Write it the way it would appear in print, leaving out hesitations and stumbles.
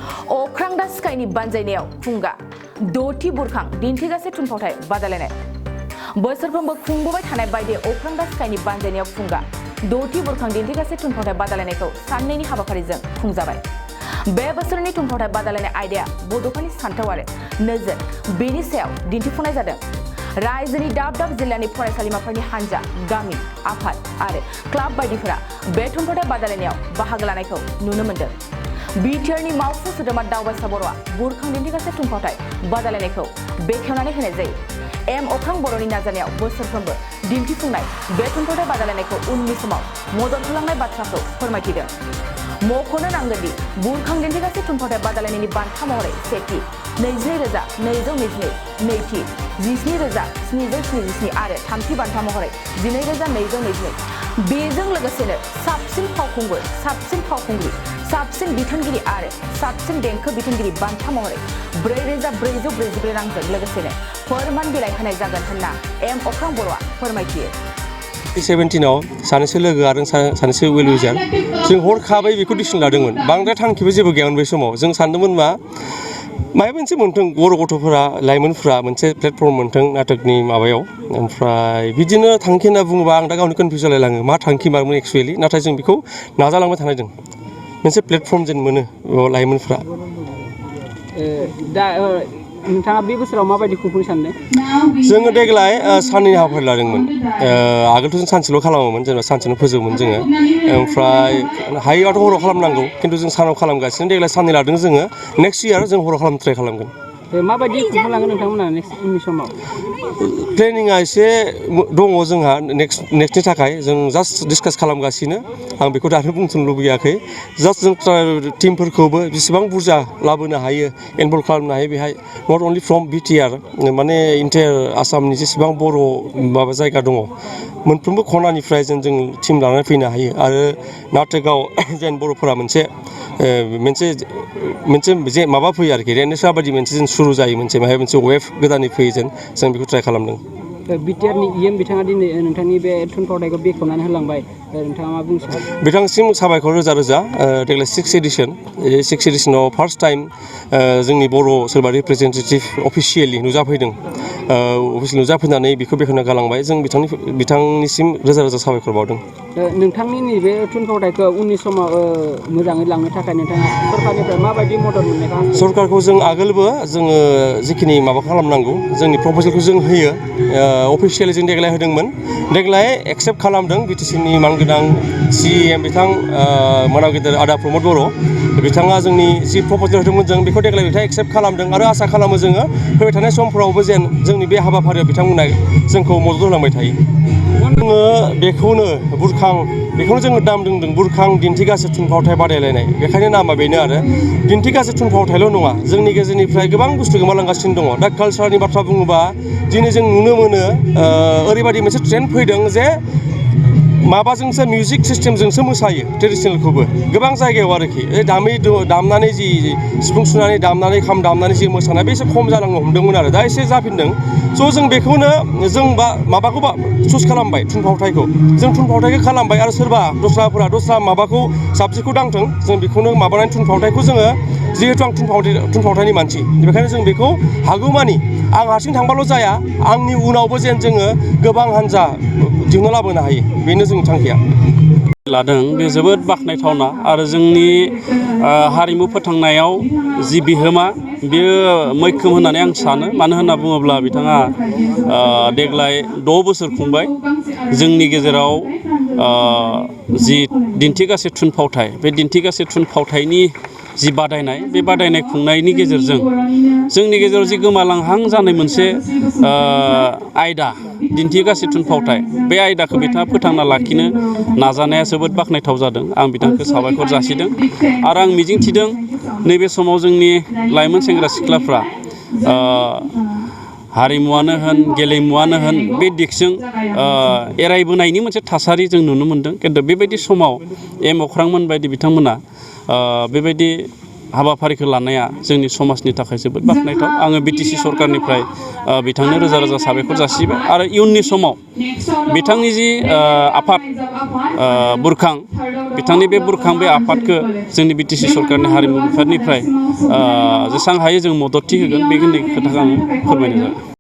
अख्रांदा स्काइनि बानजायनायाव खुंगा द'थि बुरखां दिन्थिगासे थुनफावथाय बादायलायनाय बोसोरफ्रोमबो खुंबोबाय थानाय बायदि अख्रांदा स्काइनि बानजायनायाव खुंगा द'थि बुरखां दिन्थिगासे थुनफावथाय बादायलायनायखौ साननैनि हाबाफारिजों खुंजाबाय। बे बोसोरनि थुनफावथाय बादायलायनाय आयदाया बड'फानि सानथौ आरो नोजोर बेनि सायाव दिन्थिफुंनाय जादों। रायजोनि दाब दाब जिल्लानि फरायसालिमाफोरनि हानजा, गामि, आफाद आरो क्लाब बायदिफोरा बे थुनफावथाय बादायलायनायाव बाहागो लानायखौ नुनो मोन्दों। BTR नि मावफुं सोद्रोमा दावबायसा बर'आ बुरखां दिन्थिगासे थुनफावथाय बादायलायनायखौ बेखेवनानै होनाय जायो। एम अख्रां बर'नि नाजानायाव बोसोरफ्रोमबो दिन्थिफुंनाय बे थुनफावथाय बादायलायनायखौ उननि समाव मदद होलांनाय बाथ्राखौ फोरमायथिदों। मख'नो नांगोन दि बुरखां दिन्थिगासे थुनफावथाय बादायलायनायनि बान्था महरै सेथि 22,222, नैथि 17,777 आरो थामथि बान्था महरै 12,222। बेजों लोगोसेनो साबसिन फावखुंगुर, साबसिन फावखुंग्रि, साबसिन बिथोनगिरि आरो साबसिन देंखो बिथोनगिरि बान्था महरै 4,444 रांजों लोगोसेनो फोरमान बिलाइ होनाय जागोन होनना एम अख्रां बर'आ फोरमायथियो। 17आव सानैसो लोगो आरो सानैसो वेल उइजार जों हरखाबै बेखौ डिसिसन लादोंमोन। बांद्राय थांखिबो जेबो गैयामोन बे समाव। जों सानदोंमोन मा माबा मोनसे मोनथों बर' गथ'फोरा, लाइमोनफोरा मोनसे प्लेटफर्म मोनथों नाटकनि माबायाव। ओमफ्राय बिदिनो थांखि होनना बुङोबा आं दा गावनि कनफिउज जालायलाङो मा थांखि मामोन एक्सुवेलि। नाथाय जों बेखौ नाजालांबाय थानायदों मोनसे प्लेटफर्म जेन मोनो लाइमोनफ्रा। दा नोंथाङा बे बोसोराव माबायदि खुंफुंनो सानदों? जोङो देग्लाय साननैनि हाबाफारि लादोंमोन। आगोलथ' जों सानसेल' खालामोमोन, जेनेबा सानसेनो फोजोबोमोन जोङो। ओमफ्राय हायोबाथ' हराव खालामनांगौ, खिन्थु जों सानाव खालामगासिनो। देग्लाय साननै लादों जोङो। नेक्स्ट इयार जों हराव खालामनो ट्राइ खालामगोन। माबायदि खुंफुंलांगोन नोंथांमोना उननि समाव? प्लेनिंआ एसे दङ जोंहा नेक्स्टनि थाखाय। जों जास्ट डिसकास खालामगासिनो। आं बेखौ दानो बुंथ'नो लुबैयाखै। जास्ट जों टिमफोरखौबो बेसेबां बुरजा लाबोनो हायो, इनभल्भ खालामनो हायो बेहाय। नट अनलि फ्रम BTR, माने इन्टायार आसामनि जेसेबां बर' माबा जायगा दङ मोनफ्रोमबो खनानिफ्राय जों टिम लानानै फैनो हायो। आरो नाटकआव जेन बर'फोरा मोनसे जे माबा फैयो आरोखि, रेनेसां बायदि मोनसे जों सुरु जायो, मोनसे बेहाय मोनसे वेभ गोदानै फैयो जेन, जों बेखौ ट्राइ खालामदों। BTR नि EM बिथाङा दिनै नोंथांनि बे थुनफावथायखौ बेखेवनानै होलांबाय। नोंथाङा मा बुंनो सानो? बिथांसिम साबायखर रोजा रोजा। देग्लाय 6th एडिशनाव फार्स्ट टाइम जोंनि बर' सोरबा रिप्रेजेन्टेटिभ अफिसियेलि नुजाफैदों। अफिसियेलि नुजाफैनानै बेखौ बेखेवना गालांबाय। जों बिथांनिसिम रोजा रोजा साबायखर बावदों। नोंथांनि नैबे थुनफावथायखौ उननि समाव मोजाङै लांनो थाखाय नोंथाङा सरकारनिफ्राय माबायदि मदद मोननायखौ हास्थायो? सरकारखौ जों आगोलबो जोङो जिखिनि माबा खालामनांगौ जोंनि प्रप'जेलखौ जों होयो। अफिसियेलि जों देग्लाय होदोंमोन। देग्लाय एक्सेप्ट खालामदों BTC नि मानगोनां CEM बिथां मानाव गेदेर आदा प्रमद बर'। बिथाङा जोंनि जि प्रप'जेल होदोंमोन जों बेखौ देग्लाय बिथाङा एक्सेप्ट खालामदों। आरो आसा खालामो जोङो फैबाय थानाय समफोरावबो जेन जोंनि बे हाबाफारियाव बिथांमोना जोंखौ मदद होलांबाय थायो। जोङो बेखौनो जोङो नाम दोन्दों बुरखां दिन्थिगासे थुनफावथाय बादायलायनाय। बेखायनो नामा बेनो आरो दिन्थिगासे थुनफावथायल' नङा, जोंनि गेजेरनिफ्राय गोबां बुस्थु गोमालांगासिनो दङ। दा कालसारनि बाथ्रा बुङोबा दिनै जों नुनो मोनो ओरैबायदि मोनसे ट्रेन्ड फैदों जे माबाजोंसो मिउजिक सिस्टेमजोंसो मोसायो ट्रेडिसनेलखौबो गोबां जायगायाव आरोखि। दामनानै जि सिफुं सुनानै दामनानै खाम दामनानै जि मोसानाय बे एसे खम जालांनो हमदोंमोन आरो दा एसे जाफिनदों। स' जों बेखौनो जों माबाखौ चुज खालामबाय, थुनफावथायखौ। जों थुनफावथायखौ खालामबाय आरो सोरबा दस्रा माबाखौ साबजेक्टखौ दांथों, जों बेखौनो माबानानै थुनफावथायखौ जोङो, जिहेथु आं थुनफावथायनि मानसि, बेखायनो जों बेखौ हागौमानि आं हारसिं थांबाल' जाया, आंनि उनावबो जेन जोङो गोबां हान्जा दिहुनना लाबोनो हायो, बेनो जोंनि थांखिया। लादों बे जोबोद बाख्नायथावना आरो जोंनि हारिमु फोथांनायाव जि बिहोमा बेयो मैखोम होननानै आं सानो। मानो होनना बुङोब्ला बिथाङा देग्लाय 6 बोसोर खुंबाय। जोंनि गेजेराव जि दिन्थिगासे थुनफावथाय, बे दिन्थिगासे थुनफावथायनि जि बादायनाय, बे बादायनाय खुंनायनि गेजेरजों जोंनि गेजेराव जि गोमालांहां जानाय मोनसे आयदा दिन्थिगासे थुनफावथाय, बे आयदाखौ बिथाङा फोथांना लाखिनो नाजानाया जोबोद बाख्नायथाव जादों। आं बिथांखौ साबायखर जासिदों आरो आं मिजिंथिदों नैबे समाव जोंनि लाइमोन सेंग्रा सिख्लाफ्रा हारिमुवानो होन, गेलेमुवानो होन, बे दिगजों एरायबोनायनि मोनसे थासारि जों नुनो मोन्दों। खिन्थु बेबायदि समाव एम अख्रांमोन बायदि बिथांमोना बेबायदि हाबाफारिखौ लानाया जोंनि समाजनि थाखाय जोबोद बाख्नायथाव आङो BTC सरकारनिफ्राय बिथांनो रोजा रोजा साबायखर जासिबाय आरो इयुननि समाव बिथांनि जि आफाद बुरखां बिथांनि बे बुरखां बे आफादखौ जोंनि BTC सरकारनि हारिमु बिफाननिफ्राय जेसेबां हायो जों मददथि होगोन बेखिनि खोथाखौ आङो फोरमायनाय जाबाय।